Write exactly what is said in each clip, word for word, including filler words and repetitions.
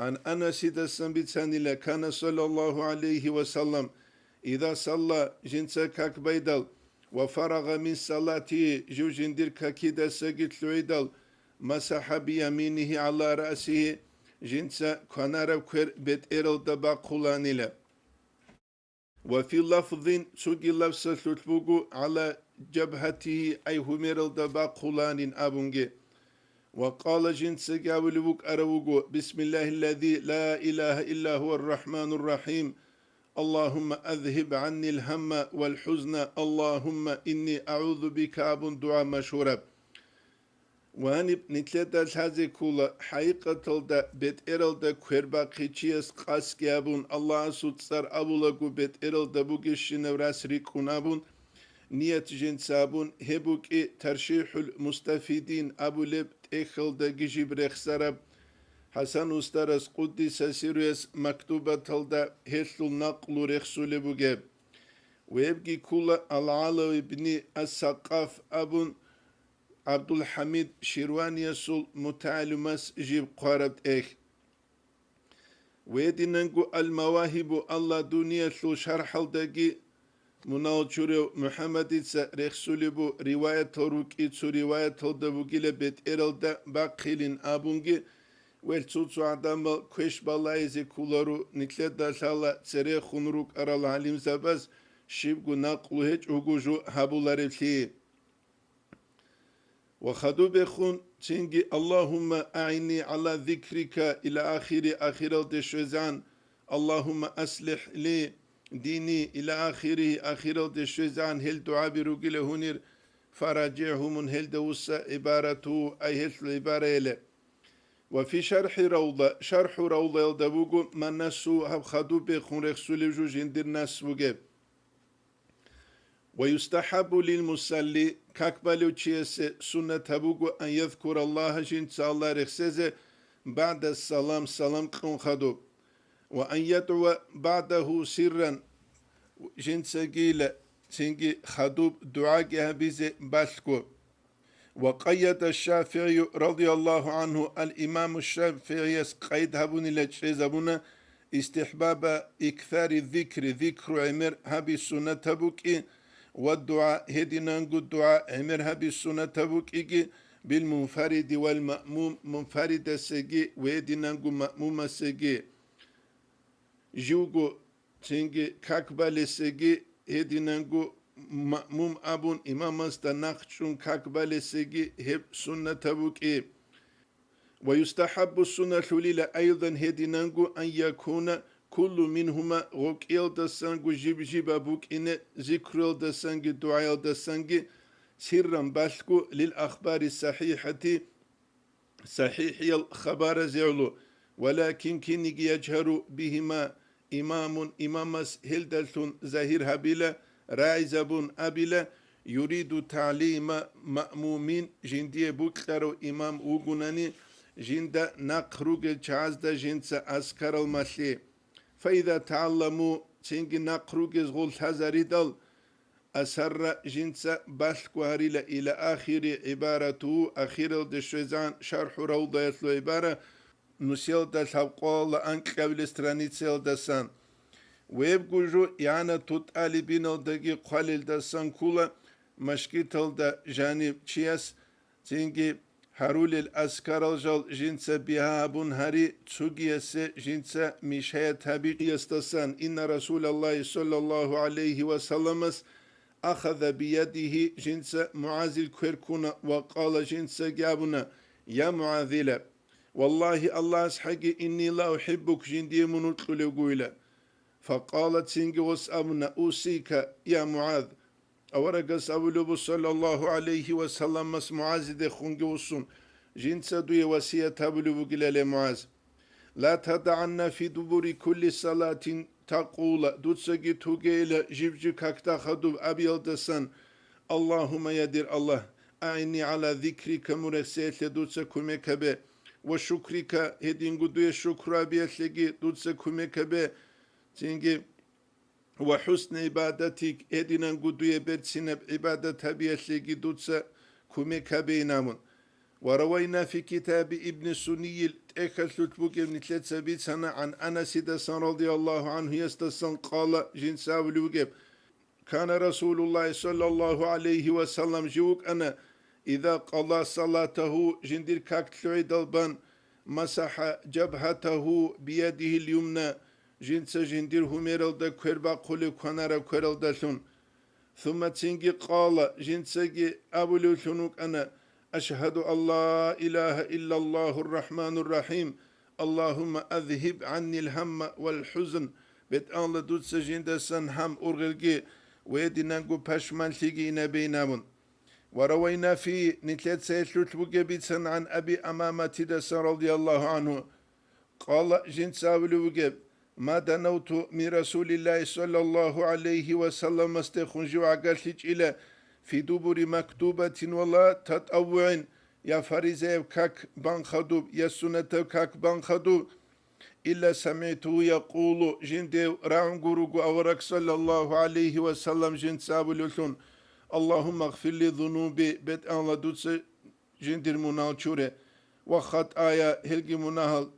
Ан Анасидасан бицанила, кана саллаллагьу гӀалайгьи ва саллам, иза салла, жинца как байдал, ва фарагъа мин салатигьи, жив жиндир какидасаги лъугӀидал, масахӀа бияминигьи гӀала раъсигьи, жинца кванараб квер бетӀералда бахъуланила. Ва фи лафзин, цоги лафзалъулъ буго, гӀала жабгьатигьи, ай гьумералда бахъуланин абунги. Ва къала, жинцаги абулеб букӀарав вуго, бисмиллагьиллази ла илагьа илла гьува аррахӀмануррахӀим, Аллагьумма азгьиб гӀаннил гьамма вал хӀузна, Аллагьумма инни агӀузу бика абун дугӀа машгьураб. Ва гьаниб нилъеда лъазе ккола, хӀакъикъаталда бетӀералда квер бахъичияс къасги абун, Аллагьасул цӀар абулаго бетӀералда бугебщинаб рас рикӀкӀун абун, ният жинца абун, гьеб букӀи ТаршихӀул Мустафидин абулеб тӀехьалдаги жиб рехсараб, ХӀасан устарас къуддиса сирруяс мактубаталда гьелъул накълу рехсулеб бугеб. Вебги ккола Ал-ГӀала ибни Ас-Сакъаф абун, ГӀабдулхӀамид Ширваниясул мутагӀалимас жиб хъвараб тӀехь. Гьединанго Ал-Мавагьибу Алладуниялъул шархӀалдаги мунагьал чурав МухӀаммадица рехсулеб бу риваятал рукӀи цо риваяталда бугила бетӀералда бахъилин абунги, вел цо-цо гӀадамал квеш балайзе кколаро, нилъеда лъала церехун рукӀарал гӀалимзабаз щибго накълу гьечӀого жо гьабулареблъи. Ва хадубехун цинги Аллагьумма агӀинни гӀала зикрика ила ахири ахиралде щвезан, Аллагьумма аслихӀ ли дини ила ахири ахиралде щвезан гьел дугӀаби ругила гьунир, фаражигӀгьу мун гьелда вуса гӀибарату ай гьелъул гӀибараяла. Ва фи шархӀи Равда, шархӀу Равдаялда буго, ма насу гьаб хадубехун рехсулеб жо жиндир нас бугеб. Ва юстахӀаббу лил мусалли, как балев чиясе суннат гьабуго, ан язкураллагьа, жинца Аллагь рехсезе, багӀда салам, салам кьун хадуб, ва ан ядгӀува багӀдагьу сирран, жинцагийила цинги хадуб дугӀаги гьабизе балъго. Ва къайяда ШафигӀию радияллагьу гӀангьу, ал-Имаму ШафигӀияс къайд гьабунила чӀезабуна, истихӀбаба иксари зикри, зикру гӀемер гьаби суннатаб букӀи, ва дугӀа, гьединанго дугӀа гӀемер гьаби суннатаб букӀиги, бил мунфариди вал маъмум, мунфаридасеги ва гьединанго маъмумасеги. Живго цинги как балесеги, гьединанго маъмум абун имамасда нахъчӀун как балесеги гьеб суннатаб букӀи. Ва юстахӀаббу, сунналъулила, айдан гьединанго, ан якуна куллу мингьума, гъокӀиялдасанго жиб-жибаб букӀине, зикруялдасанги дугӀаялдасанги, сирран балъго, лил ахбари сахӀихӀати, сахӀихӀиял хабаразе гӀоло, валакин кинниги яжгьару бигьима имамун, имамас гьелдалъун загьир гьабила, рагӀизабун абила, юриду тагӀлима маъмумин, жиндие бокьарав имам вугунани, жинда нахъ ругел чагӀазда жинца азкарал малъи. Фаиза тагӀалламу, цинги нахъ ругез гъол лъазаридал, асарра, жинца балъго гьарила, ила ахири гӀибарату, ахиралде щвезан шархӀу Равдаялъул гӀибара, нусиялда лъабкъоялда анкьабилеб страницаялдасан. Вебгу жо игӀанату тӀалибиналдаги хъвалелдасан ккола, машгиталда жанив чияс цинги гьарулел азкарал жал жинца бигьа гьабун гьари, цугиясе жинца мишаят гьабичиясдасан, инна Расулаллагьи саллаллагьу гӀалайгьи ва салламас ахаза биядигьи, жинца МугӀазил квер ккуна ва къала, жинцаги абуна: «Я МугӀазила, валлагьи, Аллагьас хӀаги, инни ла ухӀиббук, жиндие мун вокьулевгойила». Факъала, цинги гъос абуна: «Усика, я МугӀаз». Аварагас абулеб бу, саллаллагьу гӀалайгьи ва салламас МугӀазидехунги вуссун, жинца дуе васият гьабулеб бугилале, МугӀаз: «Ла тадагӀанна фи дубури кулли салатин такъула», дуцаги тугейила жиб-жиб какда хадуб абиялдасан: «Аллагьумма, я дир Аллагь, агӀинни гӀала зикрика, мун рехсеялъе дуца кумек гьабе, ва шукрика, гьединго дуе шукру абиялъеги дуца кумек гьабе». Цинги: «Ва хӀусни гӀибадатик, гьединанго дуе берцинаб гӀибадат гьабиялъеги дуца кумек гьабейин», абун. Ва равайна фи китаби Ибни Сунийил тӀехьалъулъ бугеб нилъеца бицана гӀан Анасидасан радияллагьу гӀанхуясдасан къала жинца абулев вугеб: Кана Расулуллагьи саллаллагьу гӀалайгьи ва саллам жив вукӀана, иза къала салатагьу жиндир как лъугӀидал бан, масахӀа жабгьатагьу биядигьил юмна, жинца жиндир гьумералда квер бахъулев кванараб квералдалъун. Сумма цинги къала, жинцаги абулевлъун вукӀана: «Ашгьаду ан ла илагьа иллаллагьур рахӀманур рахӀим, Аллагьумма азгьиб гӀаннил гьамма вал хӀузн», бетӀанла дуца жиндасан гьам ургъелги ва гьединанго пашманлъиги инабейин абун. Ва равайна фи, нилъеца гьелъулъ бугеб бицан гӀан Аби Амаматидасан радияллагьу гӀанху, Къала, жинца абулев вугеб: «Ма данавту мин Расулиллагьи саллаллагьу гӀалайгьи ва салламасдехун жив гӀагарлъичӀила фи дубури мактубатин ва ла татаввугӀин, я фаризаяб как бан хадуб, я суннатаб как бан хадуб, илла самигӀтугьу якъулу», жиндев рагӀун гуруго авараг саллаллагьу гӀалайгьи ва саллам жинца абулевлъун: «Аллагьумма гъфирли зунуби», бетӀанла дуца жиндир мунагьал чуре, «ва хатӀая», гьелги мунагьал,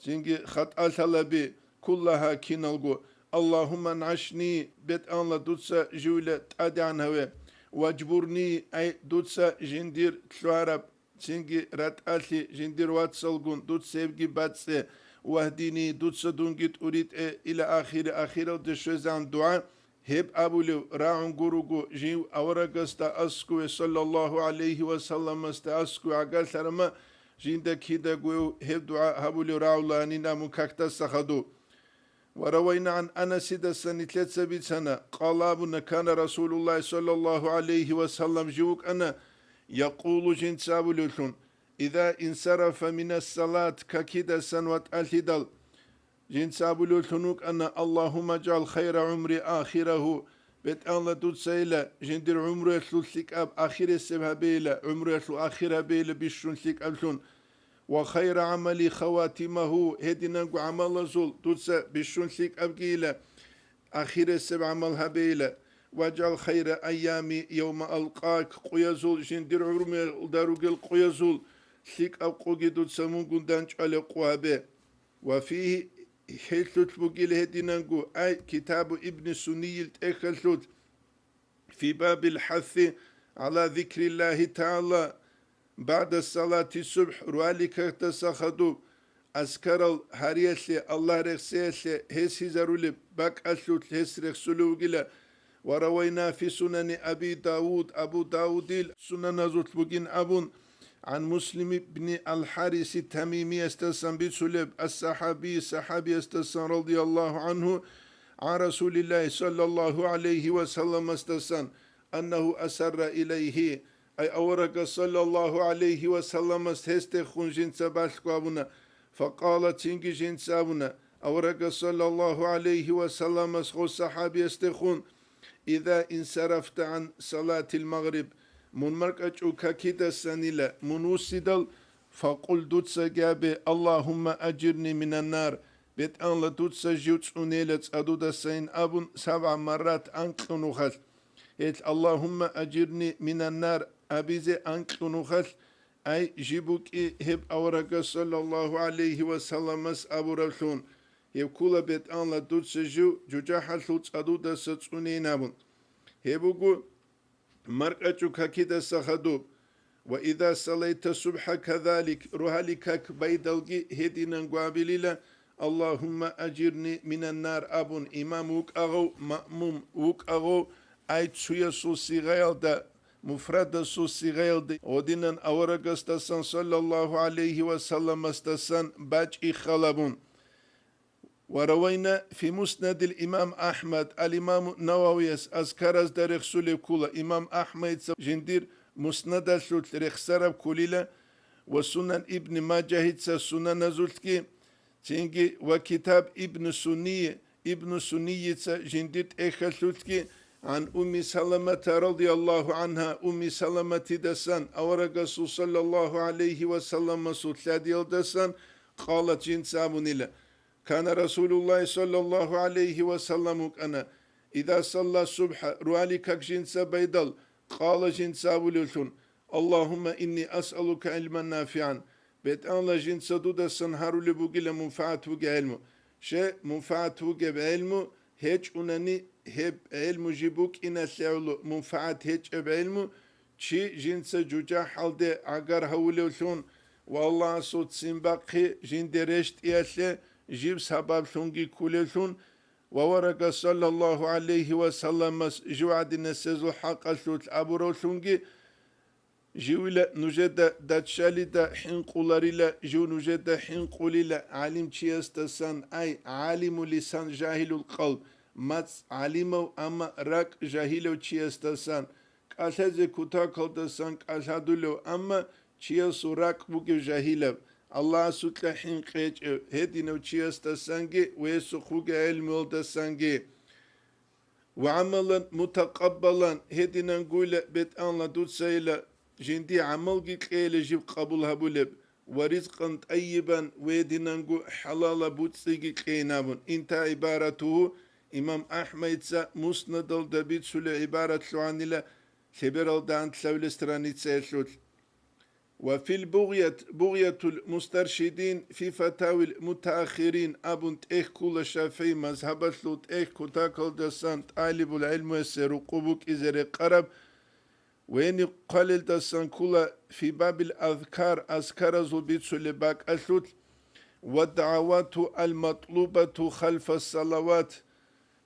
цинги хатӀалъалаби, кколаха киналго, «Аллагьумма нагӀишни», бетӀанла дуца живила тӀадегӀан гьаве, «ваджбурни», ай дуца жиндир лъугьараб, цинги ратӀалъи жиндир вацалгун дуца гьебги бацӀцӀе, «вагьдини», дуца дунги тӀуритӀе, иля ахири, ахиралде щвезегӀан дугӀа, Гьеб абулев рагӀун гуруго жив аварагасда аскӀове, саллаллагьу гӀалайгьи ва салламасда аскӀове гӀагарлъарама, жинда кидаго гьев гьеб дугӀа гьабулев рагӀулаанин абун какдаса хадуб. Ва равайна гӀан Анасидаса нилъеца бицана, къала абуна, кана Расулуллагь саллаллагьу гӀалайгьи ва саллам жив вукӀана, якъулу жинца абулевлъун, иза инсарафа минас салат, какидасан ватӀалъидал, Жинца абулевлъун вукӀана: «Аллагьумма жгӀал хайра гӀумри ахирагьу», бетӀанла дуцайила, жиндир гӀумруялъул лъикӀаб ахиресеб гьабейила, гӀумруялъул ахир гьабейила бищун лъикӀаблъун, «ва хайра гӀамали хаватимагьу», гьединанго гӀамалазул дуца бищун лъикӀабгийила, ахиресеб гӀамал гьабейила, «важгӀал хайра айями явма алкъак», къуязул, жиндир гӀумруялда ругел къуязул лъикӀаб къуги дуца мунгун данчӀвалеб къу гьабе. Ва фигьи, гьелъулъ бугила гьединанго, ай, китабу Ибни Суннийил тӀехьалъулъ, фи бабил хӀасси гӀала зикриллагьи тагӀала багӀда салати субхӀ, раликатдаса хадуб, азкарал гьариялъе, Аллагь рехсеялъе гьес гьизарулеб бакӀалъулъ гьес рехсулев вугила, ва равайна фи сунани Аби Давуд, Абу Давудил сунаназулъ бугин абун, гӀан Муслим ибни ал-ХӀариси Тамимиясдасан бицулеб, ас-сахӀаби, сахӀабиясдасан, радияллагьу гӀанху, гӀан Расулиллагьи саллаллагьу гӀалайгьи ва салламасдасан, аннагьу асарра илайгьи, ай аварагас саллаллагьу гӀалайгьи ва салламас гьесдехун жинца балъго абуна, факъала, цинги жинца абуна, аварагас саллаллагьу гӀалайгьи ва салламас гъо сахӀабиясдехун, «Иза инсарафта гӀан салатил магъриб», мун маркӀачӀул какидасанила мун вуссидал, факъул, дуцаги абе: «Аллагьумма ажирни минан нар», бетӀанла дуца жив цӀунейила цӀадудасайин абун, сабгӀа маррат анкьун вухалъ. Гьел «Аллагьумма ажирни минан нар» абизе анкьун вухалъ, ай, жиб букӀи гьеб аварагас саллаллагьу гӀалайгьи ва салламас абуравлъун, гьеб ккула бетӀанла дуца жив жужахӀалъул цӀадудаса цӀунейин абун. Гьеб буго маркӀачӀул какидаса хадуб. Ва иза салайта субхӀа казалик, рогьалил как байдалги гьединанго абилила, «Аллагьумма ажирни минан нар» абун, имам вукӀагъав, маъмум вукӀагъав, ай, цуясул сигъаялда, муфрадасул сигъаялда гьодинан аварагасдасан саллаллагьу гӀалайгьи ва салламасдасан бачӀи халабун. Ва равайна фи муснадил имам АхӀмад, ал-имаму Нававияс азкаразда рехсулеб ккула, имам АхӀмадица жиндир муснадалъулъ рехсараб ккулила, ва сунан Ибн Мажагьица сунаназулъги, цинги ва китаб Ибн Сунни, Ибн Суннийица жиндир тӀехьалъулъги, гӀан Умми Саламата радияллагьу гӀанхӀа, Умми Саламатидасан, аварагасул саллаллагьу гӀалайгьи ва салламасул лъадиялдасан, къалат, жинца абунила, кана Расулуллагьи саллаллагьу гӀалайгьи ва саллам вукӀана, иза салла субхӀа, рогьалил как жинца байдал, къала, жинца абулевлъун, Аллагьумма инни асъалука гӀилман нафигӀан. БетӀалла, жинца дудасан гьарулеб бугила мунфагӀат бугеб гӀелму. Ще, мунфагӀат бугеб гӀелму гьечӀунани, гьеб гӀелму жиб букӀиналъе гӀоло, мунфагӀат гьечӀеб гӀелму, чи жинца жужахӀалде гӀагар гьавулевлъун ва Аллагьасул ццин бахъи жинде рещтӀиялъе жиб сабаблъунги ккулевлъун, ва варага саллаллагьу гӀалайгьи ва салламас жив гӀадинасезул хӀакъалъулъ абуравлъунги, живила нужеда даччалида хӀинкъуларила, жив нужеда хӀинкъулила гӀалимчиясдасан, ай, гӀалиму лисан жагьилул къалб, мацӀ гӀалимав, амма ракӀ жагьилав чиясдасан, кӀалъазе кутакалдасан кӀалъадулев, амма чиясул ракӀ бугев жагьилаб, Аллагьасукьа хӀинкъи гьечӀев, гьединав чиясдасанги ва гьесухъ бугеб гӀелмуялдасанги. Ва гӀамалан мутакъаббалан, гьединангуйла бетӀанла дуцайила жинди гӀамалги кьейила жиб къабул гьабулеб, ва ризкъан тӀайибан, ва гьединанго хӀалала буцӀцӀиги кьейин абун. Инта гӀибаратугьу, имам АхӀмайца Муснадалда бицулеб гӀибарат лъугьанила лъебералда анлъабилеб страницаялъулъ. Ва фил бугъят-, бугъятул мустаршидин фи фатавил мутаахирин абун тӀехь ккула ШафигӀи мазгьабалъул тӀехь кутакалдасан тӀалибул гӀелмуясе рукъу букӀизе рекъараб, ва гьениб хъвалелдасан ккула фи бабил азкар, азкаразул бицулеб бакӀалъулъ, ва дагӀавату ал-матлубату халфас салават,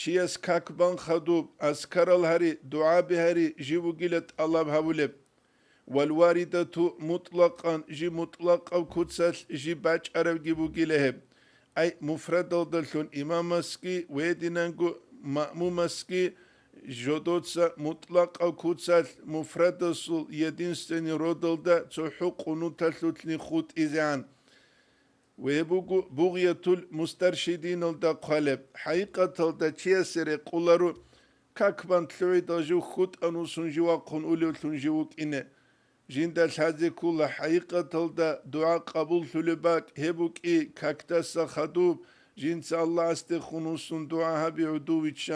чияс как бан хадуб, азкарал гьари, дугӀаби гьари, жив вугила тӀалаб гьабулеб. Вал варидату мутӀлакъан, жи мутӀлакъав куцалъ жи бачӀарабги бугила гьеб. Ай, муфрадалдалъун имамасги ва гьединанго маъмумасги жодоца мутӀлакъав куцалъ муфрадасул единственный родалда цохӀо къунуталъулъни хутӀизегӀан. Ва гьеб буго бугъятул мустаршидиналда хъвалеб, хӀакъикъаталда чиясе рекъоларо, как бан лъугӀидал жив хутӀан усун жив вахъун улевлъун жив вукӀине. Жинда лъазе ккола хӀакъикъаталда дугӀа къабуллъулеб бакӀ гьеб букӀи, какдаса хадуб, жинца Аллагьасдехун усун дугӀа гьаби гӀодов виччан.